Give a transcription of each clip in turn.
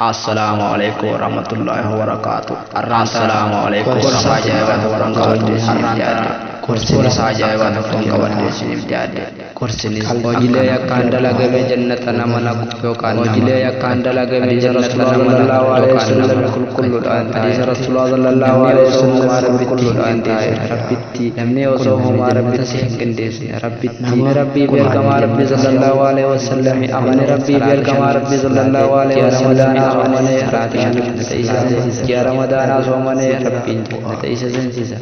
Assalaamu alaikum warahmatullahi wabarakatuh. Assalaamu alaikum. Gorsa ajaa'ibaa tokkoon qabadhee isiniif dhiyaadhe. Gorsa ajaa'ibaa tokkoon qabadhee isiniif dhiyaadhe. Gorsinis hojiilee yakkaan dalagame jannata nama naqu yookaan hojiilee yakkaan dalagame jannata nama naqu yookaan nama qulqulluudhaan hadiisa Rasuulaa sallallahu alaihi wasallam qulqulluudhaan taa'e Rabbitti namni osoo homaa Rabbitti hin qindeessine Rabbitti namni Rabbii fi ergamaa Rabbii sallallahu alaihi wasallam amane Rabbii fi ergamaa Rabbii sallallahu alaihi wasallam amane Rabbiin jannata isa seensisa. Ji'a Ramadaanaa soomanee Rabbiin jannata isa seensisa.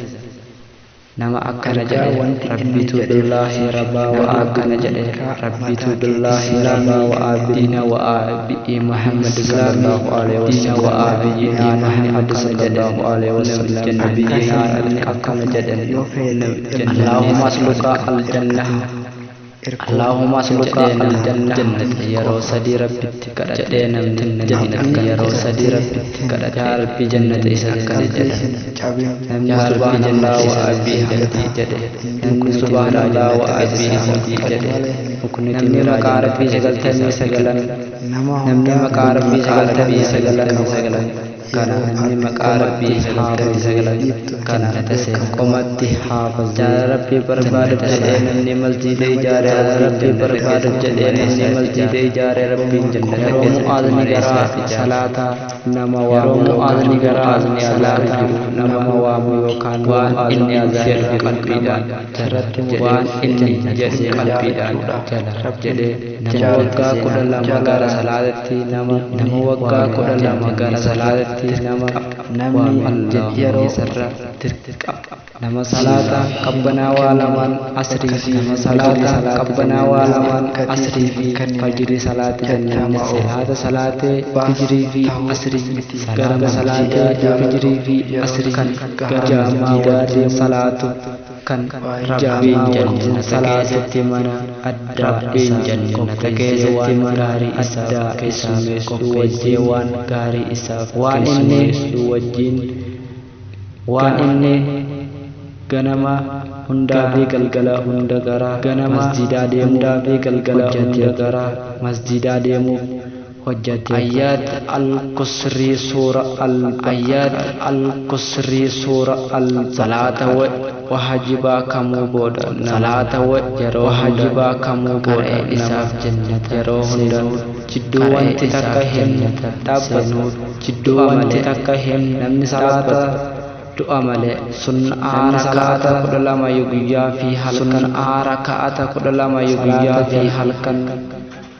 Nama akkana Ergaa jedhe wanti inni Rabbitu jedheef billaahi siif rabbaa wa nama akkana jedhe beekaa Rabbitu mataa kee billaahi rabbaa islaamii wa abdiina wa abii Muhammad islaamii sallallahu alaihi diina wasallam wa wa abiyyinaa namni namni akkana akkana jedhe jedhe namni akka nabiyyinaa hin namni akkana jedhe yoo feete ilma Allahumma isaa asluka dirqama aljanna irkatin irkoo Allahumma asluka jedhee nama aljanna jannata yeroo sadii Rabbitti kadhate jedhee namni jannata namni yeroo sadii irratti Rabbitti hin kadhate yaa Rabbi jannata isa akkana qalbii jedha hin cabin namni subhaanallah jannata wa isa bihamdi argata jedhe hundi namni mukni subhaanallah timiraa wa jannata keessaa ol bihamdi fudhatu jedhe malee hin mukni namni maqaa Rabbii 99 nama namni hundaa maqaa Rabbii maqaa rabbii 99 qabaadhu kana yeroo namni ati maqaa qomatti Rabbii 99 dhiiftu kana hin beekamu qomatti haafazee jaalala Rabbii barbaaduuf jannata jedhee seena namni masjiida nama ijaare jaalala Rabbiin rabbii jannata barbaaduuf keessatti jedhee mana namni isaaf masjiida ijaara ijaare rabbiin jannata yeroo keessatti mu'aazni mana gara isaaf ijaara salaataa nama yeroo waamu yookaan mu'aazni gara mu'aazni azaana salaataa jiru nama nama waamu yookaan waan mu'aazni inni azaana jedhu jiru nama qalbiidhaan sirratti jedhee waan inni jannata jedhu seenaa qalbiidhaan jechuudha jala rabbiin jedhee nama jaalate waggaa seenaa 12 gara jaalalaan salaatatti nama namni waggaa waame 12 jannanni gara isarra salaatatti nama dirqama namni waame Allahumma yeroo isarra dirqama nama siif salaata hin qabbanaawaa kennine lamaan bakka asrii fi siif nama hin salaata kennine qabbanaawaa jannanni lamaan gatii asrii siif fi hin kennine fajrii salaate jetta jannanni ma'oo salaata salaatee baas fijrii fi ta'uu asrii miti salaata masjidaa salaatee jaaladhu fijrii fi yeroo asrii kan gara jaamaa masjidaa wajjin deemuu salaatu kan waa'ee Rabbiin jaamaa wajjin jannata salaatu keessatti mana addaa Rabbiin isaaf jannata qopheessee keessatti waan mana gaarii isaaf addaa isaaf keessummeessuu qopheessee wajjin waan gaarii isaaf waan inni keessummeessuu wajjin waan gara inni ganama hundaa fi galgala hunda gara ganama masjidaa deemuuf hundaa fi galgala hunda hojjateef gara masjidaa deemuuf hojjateef Ayyaat al-Kusrii suura Ayyaat al-Baqara al-Kusrii suura salaata al-Baqara wahajibaa kamuu booda nama salaata yeroo hunda wahajibaa kamuu booda qara'e nama isaaf jannata yeroo hunda seenuu jidduu qara'e wanti takka isaaf hin jannata dhaabbatu seenuu jidduu du'a wanti malee takka hin namni salaata dhaabbatu du'a malee sunnaa namni raka'ata salaata 12 guyyaa fi halkan sunnaa raka'ata 12 guyyaa salaata fi halkan salaata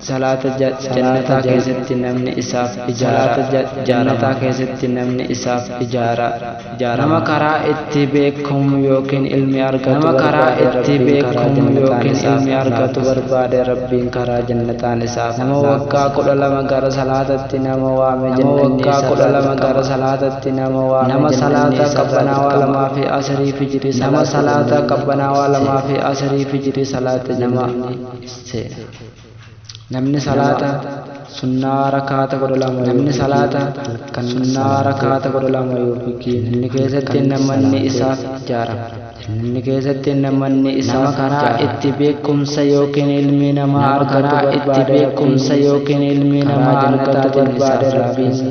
salaata jannataa jannataa keessatti namni isaaf ijaara salaata jannataa ijaarama keessatti namni isaaf ijaara nama ijaarama karaa itti beekamu yookiin ilmi argatu nama karaa barbaade itti Rabbiin karaa beekamu jannataan yookiin isaaf ilmi argatu laaffisa barbaade rabbiin karaa jannataan isaaf nama waggaa laaffisa 12 gara salaatatti nama waame nama jannanni waggaa isarraa 12 gara dirqama salaatatti nama waame nama jannanni salaata isarraa qabbanaawaa dirqama lamaa fi asrii fijrii nama salaate salaata jannanni qabbanaawaa lamaa seena fi asrii fijrii salaate nama jannanni seena namni nama salaata sunnaa rakaata 12 namni yookiin salaata halkan sunnaa salaatee rakaata 12 yookiin jannanni keessatti halkan namanni salaatee isaaf ijaarama jannanni keessatti namanni nama isaaf karaa ijaarama itti beekumsa yookiin ilmi namaa nama argatu karaa itti barbaade beekumsa rabbiin yookiin ilmi karaa namaa argatu jannataatiin barbaade isaaf Rabbiin laaffisa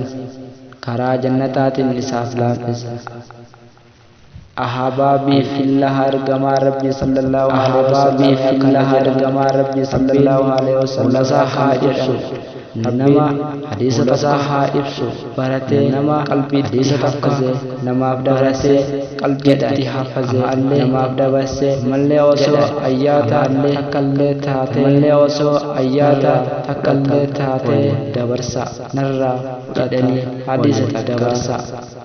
karaa jannataatiin isaaf laaffisa Ahbaabii fillaha ergamaa Rabbii sallallahu alaihi wasallam ahbaabii akkana fillaha jedhan ergamaa rabbii Rabbiin sallallahu alaihi wasallam fuulasaa akkana haa jedhan ibsu nama rabbiin hadiisa fuulasaa takka haa ibsu baratee nama qalbiitti hadiisa takka hafazee namaaf baratee dabarsee jedhan qalbiitti hafazee ammallee namaaf dabarsee ammallee osoo jedhan ayyaata ammallee takkallee taatee ammallee osoo ayyaata narraa takkallee fudhatan taatee waliin dabarsaa narraa fudhatan jedhanii hadiisa waliin takka dabarsaa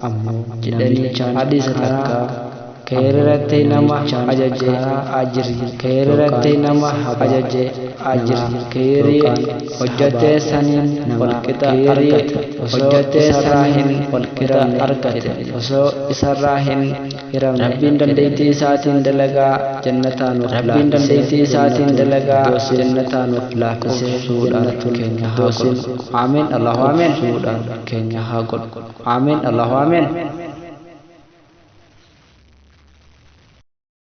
ammoo jedhanii namichaan hadiisa karaa takka keerirratti ammoo nama namichaan ajaje karaa ajrii keerirratti yookaan nama sahabaa ajaje ajrii namaa keerii yookaan hojjatee sahabaa saniin namaa walqixa keerii argata osoo hojjatee isarraa saniin hin walqixa hiramne argate jedhani osoo isarraa hin hiramne Rabbiin jedhani dandeettii isaatiin dalagaa jannataa nuuf Rabbiin laaffisee dandeettii isaatiin jannatul dalagaa firdoosin jannataa nuuf laaffisee qubsuudhaan jannatul keenya haa firdoosin godhu Amiin Allahu amiin qubsuudhaan keenya haa godhu Amiin Allahu amiin.